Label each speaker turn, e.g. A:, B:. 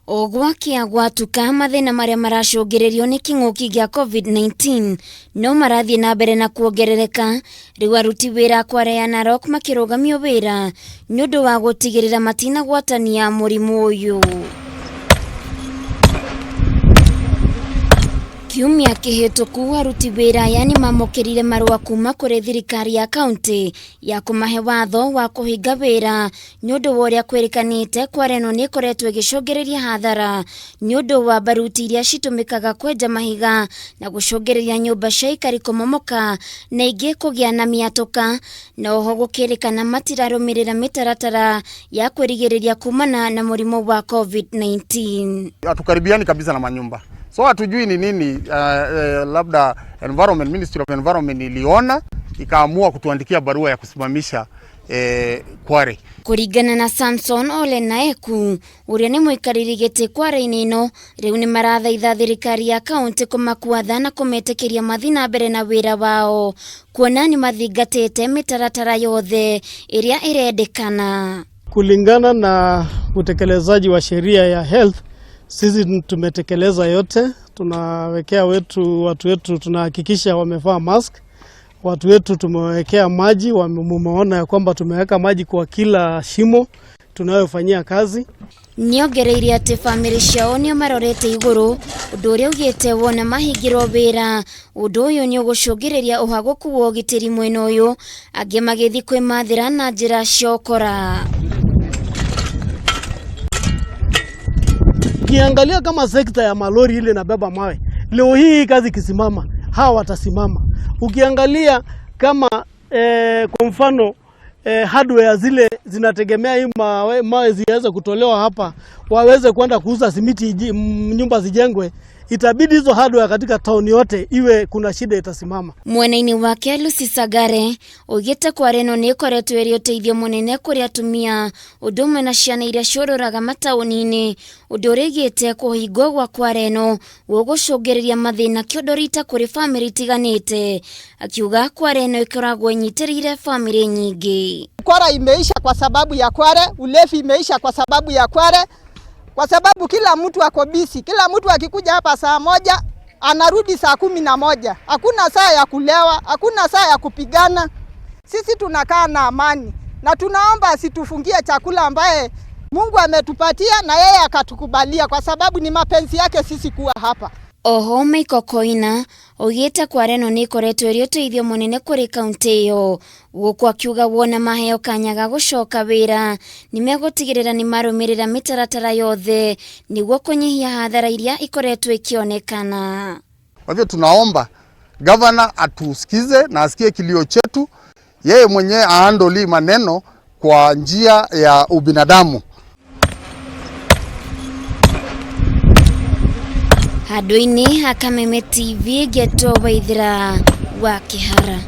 A: O gwakĩa gwatuka mathĩna marĩa maracũngĩrĩrio nĩ kĩng'ũki gĩa COVID-19 no marathiĩ na mbere na kuongerereka. Rĩu aruti wĩra a Kware ya Narok makĩrũgamio wĩra nĩ ũndũ wa gũtigĩrĩra matinagwatania mũrimũ ũyũ. Kiumia kĩhĩtũku aruti wĩra aya nĩ mamũkĩrire marũa kuma kũrĩ thirikari ya kaunti ya kũmahe watho wa kũhinga wĩra nĩ ũndũ wa ũrĩa kwĩrĩkanĩte Kware ĩno nĩ ĩkoretwo ĩgĩcũngĩrĩria hathara nĩ ũndũ wa baruti iria citũmĩkaga kwenja mahiga na gũcũngĩrĩria nyũmba cia aikari kũmomoka na ingĩ kũgĩa na mĩatũka, na oho gũkĩrĩkana matirarũmĩrĩra mĩtaratara ya kwĩrigĩrĩria kumana na mũrimũ wa COVID-19.
B: Hatukaribiani kabisa na manyumba, so hatujui ni nini labda environment, Ministry of Environment iliona ikaamua kutuandikia barua ya kusimamisha Kware.
A: Kũringana na Samson Ole Naeku ũrĩa nĩ mũikarĩri gĩtĩ Kware-inĩ ĩno, rĩu nĩ marathaitha thirikari ya kaunti kũmakua tha na kũmetĩkĩria mathiĩ na mbere na wĩra wao kuona nĩ mathingatĩte mĩtaratara yothe ĩrĩa ĩrendekana.
C: Kulingana na utekelezaji wa sheria ya health, sisi tumetekeleza yote. Tunawekea watu wetu, tunahakikisha wamevaa mask. Watu wetu tumewekea maji, mumeona ya kwamba tumeweka maji kwa kila shimo tunayofanyia kazi.
A: Nĩongereire atĩ bamĩrĩ ciao nĩo marorete igũrũ, ũndũ ũrĩa augĩte wona mahingĩrwo wĩra, ũndũ ũyũ nĩ ũgũcũngĩrĩria ũhagũku wa ũgitĩri mwena ũyũ, angĩ magĩthiĩ kwĩmathĩra na njĩra cia ũkora.
C: Ukiangalia kama sekta ya malori ile inabeba mawe, leo hii kazi ikisimama, hawa watasimama. Ukiangalia kama kwa mfano hardware zile zinategemea hii mawe ziweze kutolewa hapa, waweze kwenda kuuza simiti, nyumba zijengwe, itabidi hizo hardware katika town yote iwe kuna shida itasimama.
A: Mwena-inĩ wake Lucy Sagare oigĩte Kware ĩno nĩ ĩkoretwo ĩrĩ ũteithio mũnene kũrĩ atumia ũndũ ũmwe na ciana iria ciũrũraga mataũni-inĩ, ũndũ ũrĩa oigĩte kũhingwo gwa Kware ĩno gũgũcũngĩrĩria mathĩna kĩondo rita kũrĩ bamĩrĩ itiganĩte, akiuga Kware ĩno ĩkoragwo ĩnyitĩrĩire bamĩrĩ nyingĩ.
D: Kwara imeisha kwa sababu ya Kware, ulevi imeisha kwa sababu ya Kware, kwa sababu kila mtu ako busy. Kila mtu akikuja hapa saa 1 anarudi saa 11. Hakuna saa ya kulewa, hakuna saa ya kupigana. Sisi tunakaa na amani na tunaomba asitufungie chakula ambaye Mungu ametupatia na yeye akatukubalia, kwa sababu ni mapenzi yake sisi kuwa hapa.
A: Oho Michael Koina oigĩte Kware ĩno nĩ ĩkoretwo ĩrĩ ũteithio mũnene kũrĩ kaunti ĩyo, gũkũ akiuga wona maheo kanya ga gũcoka wĩra nĩ megũtigĩrĩra nĩ marũmĩrĩra mĩtaratara yothe nĩguo kũnyihia hathara iria ikoretwo ikionekana.
B: Kwa hivyo tunaomba governor atusikize na asikie kilio chetu, yeye mwenyewe ahandle maneno kwa njia ya ubinadamu.
A: Handũ-inĩ ha Kameme TV, Geto Waithera wa Kĩhara.